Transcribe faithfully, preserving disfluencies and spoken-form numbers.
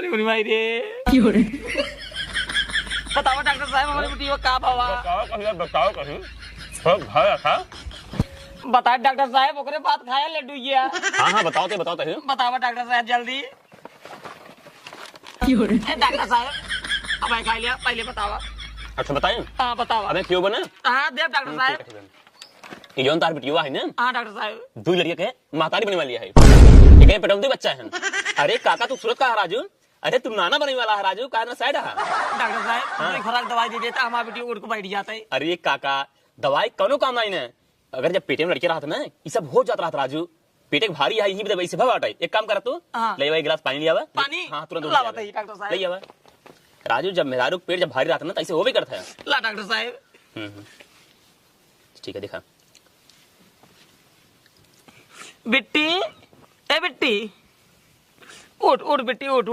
अरे, अरे भाई रे। क्यों रे? बतावा डॉक्टर साहब, हमरे बिटिया का भवा? बतावा कहिया, बतावा कहीं। सब घर रखा। बतावा डॉक्टर साहब, ओकरे भात खाया लड्डू गया। हाँ, हाँ, बतावा ते, बतावा ते। बतावा डॉक्टर साहब, जल्दी। क्यों रे? ए, डॉक्टर साहब, अब आई खा लिया, पहले बतावा। अच्छा, बताएं? हाँ, बतावा। अबे, क्यों बना? हाँ, देव डॉक्टर हम्म, साहब। ठीक है, ठीक है। ये जौन तार बिटिया है ना? हाँ, डॉक्टर साहब। दो लड़िया के महतारी बने वाली है। एक है पेटम दो बच्चा है। अरे काका, तू सुरत का है राजू? अरे तू नाना बने वाला है राजू, का ना साइड है? डॉक्टर साहब, हाँ। अपनी खुराक दवाई दे देता, हमारा बिटिया उठ के बैठ जाता है। अरे काका, दवाई कौनो काम नहीं ना। अगर जब पेटे में लड़के रहत ना, ये सब हो जात रहत राजू। पेटे के भारी है, यही दवाई से भवा हटाई। एक काम कर तू, हाँ। ले आवा एक गिलास पानी ले आवा। पानी? हाँ, तुरंत लावा ले आवा। तई, डॉक्टर साहब। ले आवा। राजू, जब मेहरारू के पेट जब भारी रहत ना, तो ऐसे होबे करता है। ला डॉक्टर साहब। हम्म, हम्म। ठीक है, दिखा। बिट्टी, ए बिट्टी, उठ, उठ बिट्टी, उठ।